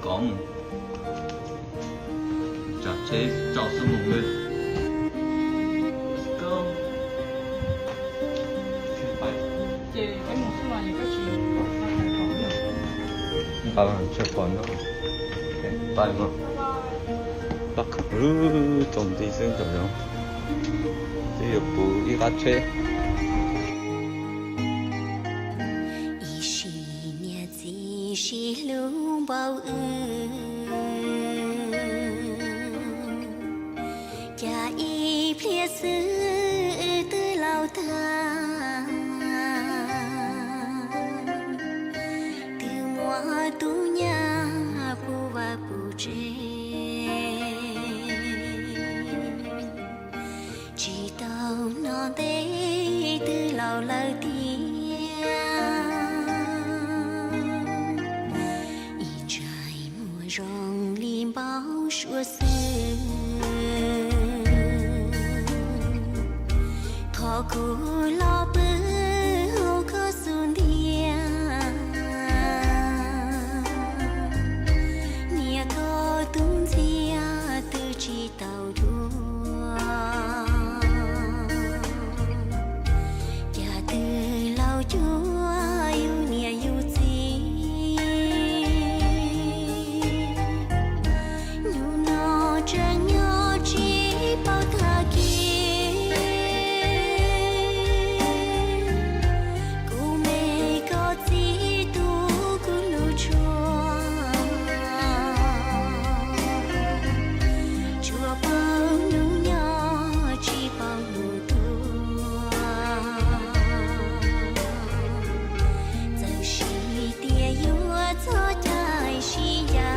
Kov mus, tsam tsheb tsaus xwb mus li. Nqa tshuaj pom no, pab tsoom nti xwb nkaus, twb yuav puv ib qab tsheb. Ib sim niam txiv sib hlub npaum wb, cas ib pliag xwb wb twb laus tag. Twb muaj tub nyab puv vaj puv tsev, tsis tau hnov ntev twb laus lawm tiag. Ib ntsais muag zoo li npau suav xwb, qhov kuv los pw hauv koj xub ntiag, niam koj tus ntxhias twb tsis tau dua, cas twb laus cuag yus niam yus txiv. Hnub no tseem nyob tsis paub tag kis, kuv me koj txiv tu kuv hlub tshua, tsuas paub hnub nyob tsis paub hnub tuag. Txawm siv tias yuav txhob cai siv ya,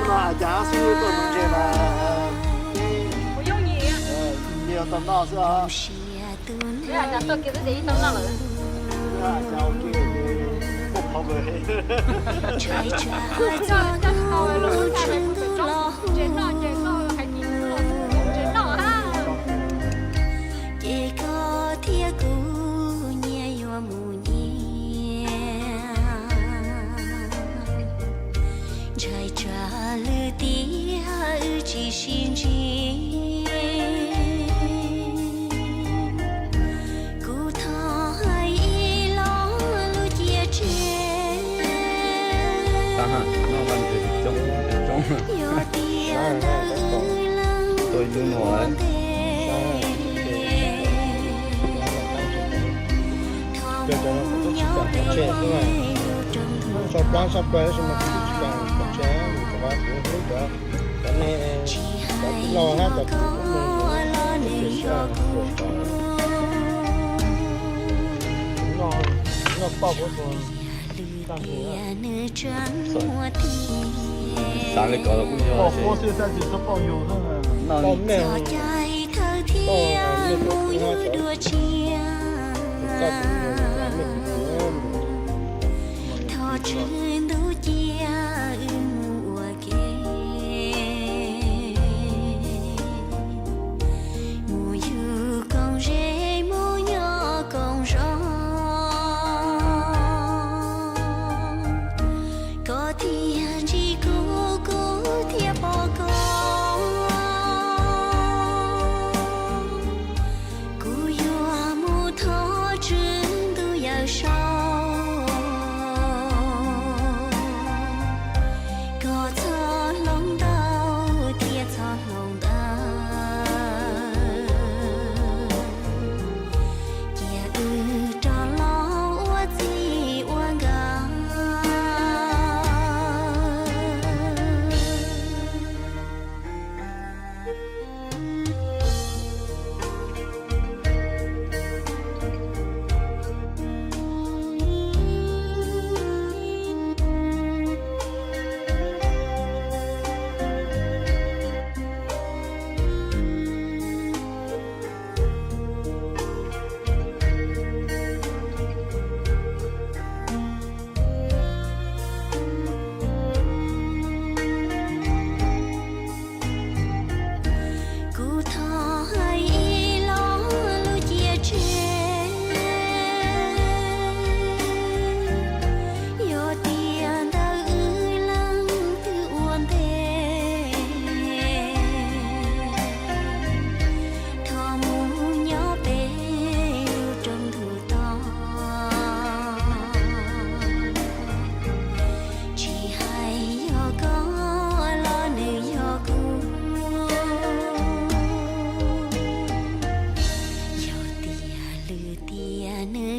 ntshai tsam txog hnub tshwm ntuj los hu, ces koj thiab kuv nyias yuav mus nyias. Ntshai tsam lwm tiam wb tsis sib ntsib, kuv thov hais ib lo lus cia tseg. Yog tias ntawm wb leej ua ntej, thov mus nyob pem lub rooj ntug no. Tsis hais yog koj los nws yog kuv. Lwm tiam nws tseem muaj tiag. Txoj cai thawj thiab mus yug dua tshiab, thov tswv ntuj cia wb mus ua ke, mus yug koom zej mus nyob koom zos. Koj thiaj ntsib kuv, kuv thiaj pom koj. Kuv yuav mus thov tswv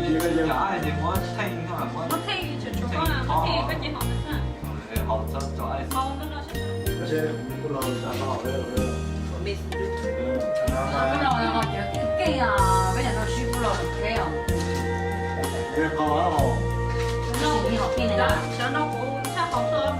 Cov ice ces muab theej xwb, muab theej, muab theej, cov, cov koj ces hom xwb. Hom txhob cov ice. Kuv los cov keej keej os, peb cov no sib kuj los keej os. Cov no kuv tshaj qhov tuaj.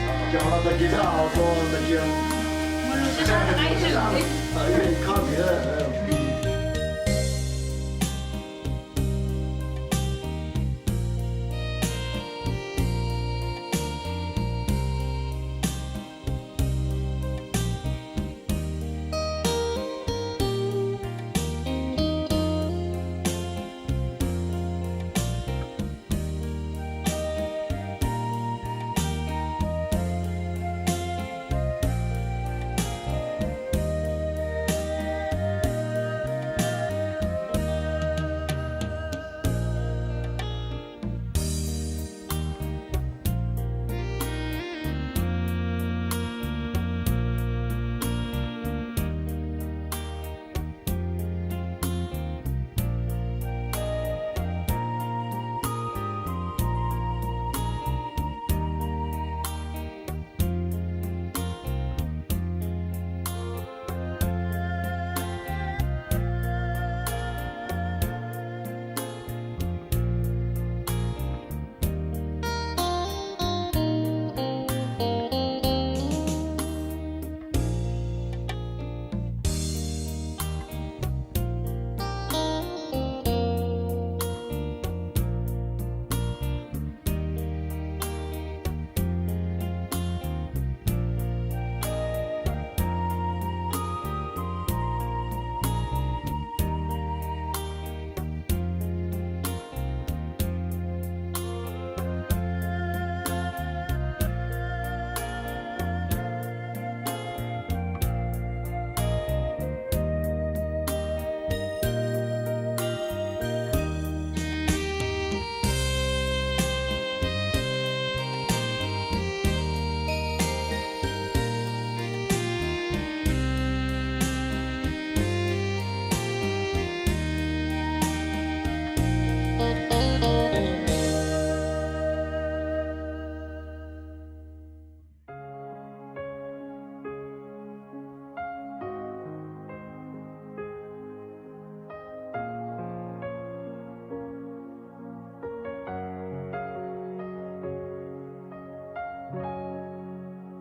Ces ho tag kis tag hauv tag kis.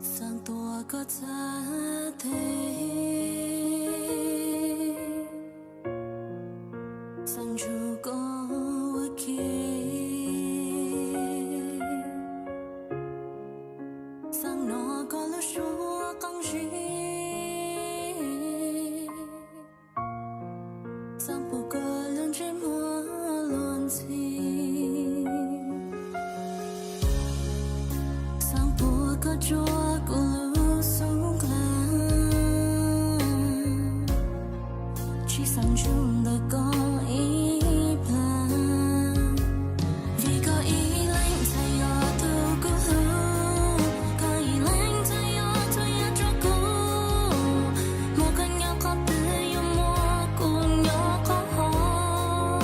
Xav tuaj koj txhab tes, xav ntsug koj ua ke, xav hnov koj lub suab qab zib, xav pom koj lub ntsej muag luag ntxhi, xav pom koj tsuab kuv lub xub nqa, tsis xav ntsug ntawm koj ib plag. Vim koj ib leeg txhais yog tus kuv hlub, koj ib leeg txhais yog tus yog rau kuv. Muaj koj nyob qhov twg yuav muaj kuv nyob qhov hov.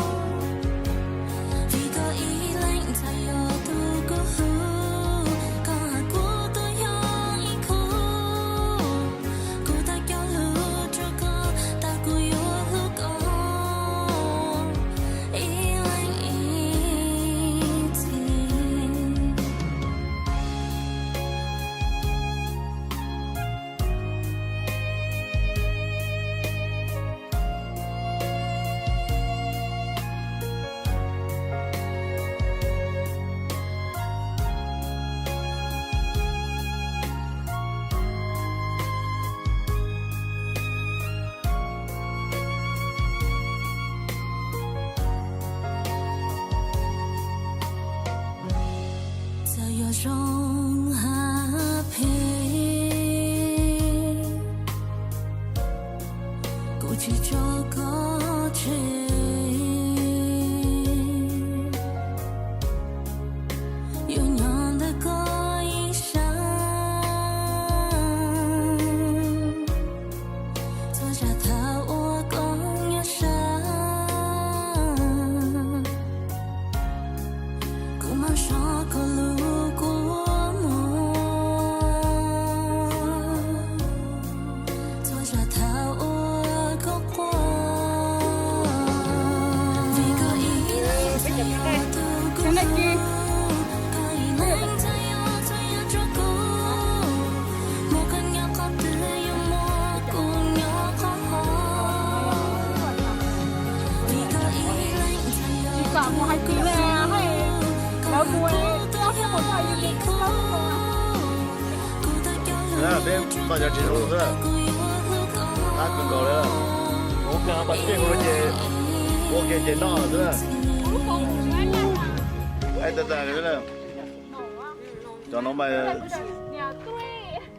Vim koj ib leeg txhais yog tus kuv hlub, koj hais kuv tus yog Peb noj cov tsis zoo xwb. Qab kawg nkaus li. Ua kiag pas tiaj kuv ces, ua kiag ces noj xwb. Aib, tas tas li. Cov no mas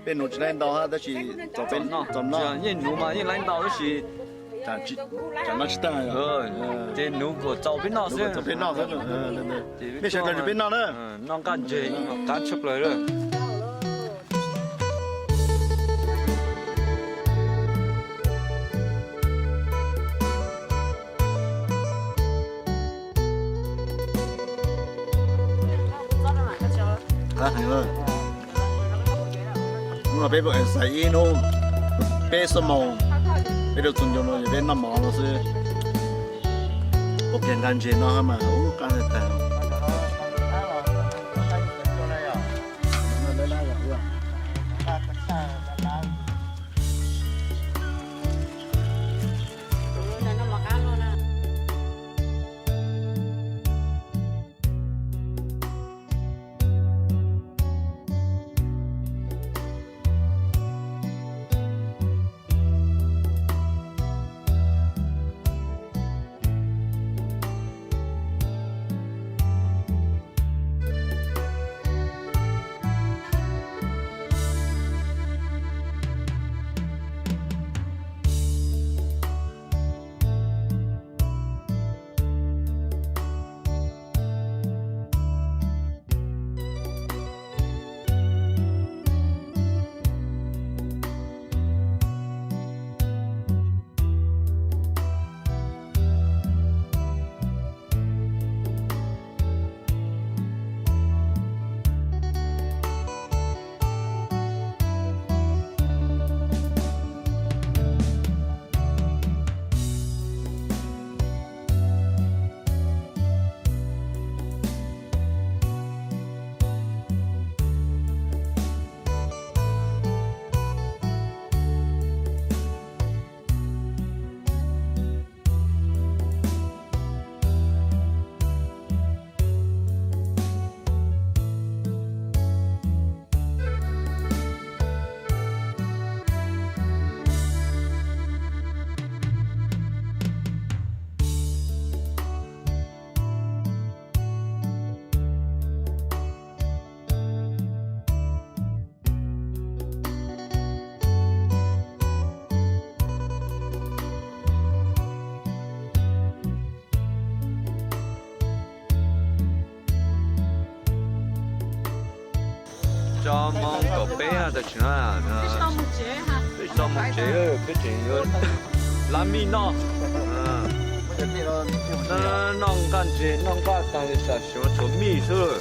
peb nuv tsis laib ntau hab, tab sis txaus noj. Yeej nuv mas yeej laib ntau tab sis tsam noj tsis tag. Ces nuv kom txaus peb noj xwb. Txaus peb noj xwb. Mej sawv daws nrog peb noj na. Noj nqaj ntseg qab tshaj plaws lawm. Qab heev lawm. Hnub no peb xaiv ib hnub peb xuab moos, peb rau txhua ncua no ces peb noj mov no xwb. Ua kiag nqaj ntseg no mas ub qab tag. Tso hmoo kaum peb tawm tsis no, peb tsis tau mus tsev, peb tseem yuav lab mij noj. Noj nqaj ntseg noj nqaj tag li sam sim tshuav mij xwb.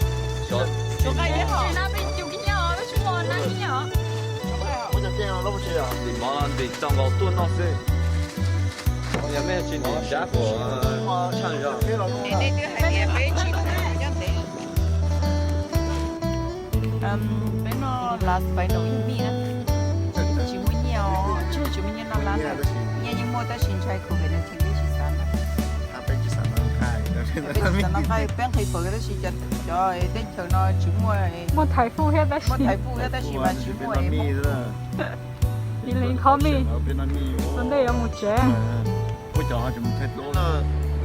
Ntim mov los ntim txaus nkaus tuaj noj xwb. Yog mej tsis ntim nrab kuv tshaj zog. Peb noj lab pais nrog ib mij na. Tsis muaj nyiaj os, tsis muaj nyiaj noj lab na. Nyiaj yeej muaj tab sis ntshai covid nineteen peb tsis xav ntawd. Peb tsis xav noj nqaij, peb nqhis fawm tab sis cov teb chaws no tsis muaj. Muaj thaiv fuj thiab tab sis, muaj thaiv fuj thiab tab sis mas tsis muaj. Ib leeg khob mij, ua ntej yuav mus tsev.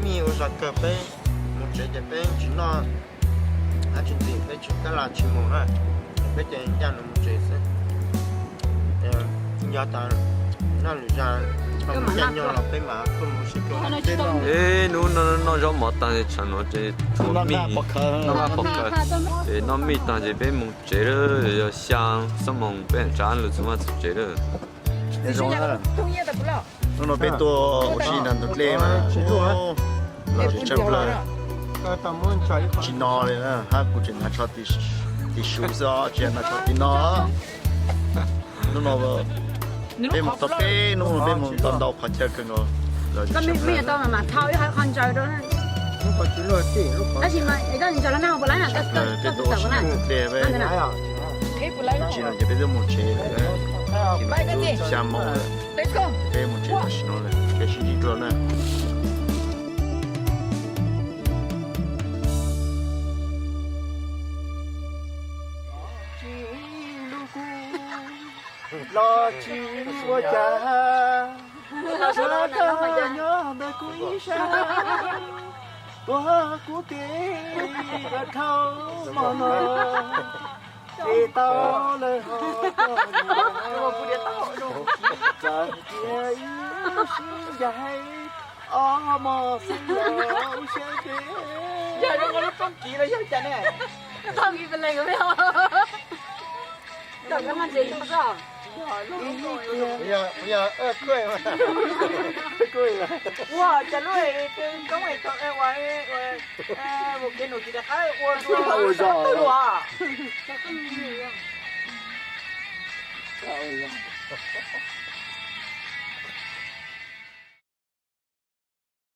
Mij ua zog kawg peb mus tsev ces peb tsis noj dab tsi ntxim, peb tsis kab lam tsis mus na, peb ces ncaj nws mus tsev xwb. Yog tas noj lwm zag, noj lwm zag nyob los peb mam tuaj mus sib pluag. Ib hnub no noj zaub mov tag tshav no ces tshuav mij, noj maj qhov kawg. Ces noj mij tag ces peb mus tsev lawm, yog xya xuab moos peb tsav lus txog maj txog tsev lawm. Hnub no peb tuaj ua si nram ntug dlej mas lom zem tshaj plaws. Tsis no li na, hab kuv tseem hnav tsho tim suv xwb os, tsis hnav tsho tim no. Hnub no peb mus tau peb hnub no peb mus tau ntau qhov chaw kawg nkaus. Tab sis mas koj ntsaws los na, puas laib na? Peb tuaj ua si nram ntug dlej, tsis no ces peb twb mus tsev lawm. Xya moos lawm, peb mus tsev tam sim no lawm, peb sib ntsib dua na. Los tsis ua cas, sawv daws nyob ntawm kuv ib sab, tuav kuv tes kom dhau mog no, es tau lawm ho koj niam, txawm tias wb sib ncaim ob hmos xwb los wb siab ntev. Yog lub rooj kiv los yog cas ne? Ua cas lub koob ua kev nus tsis rov qab ua ua zog.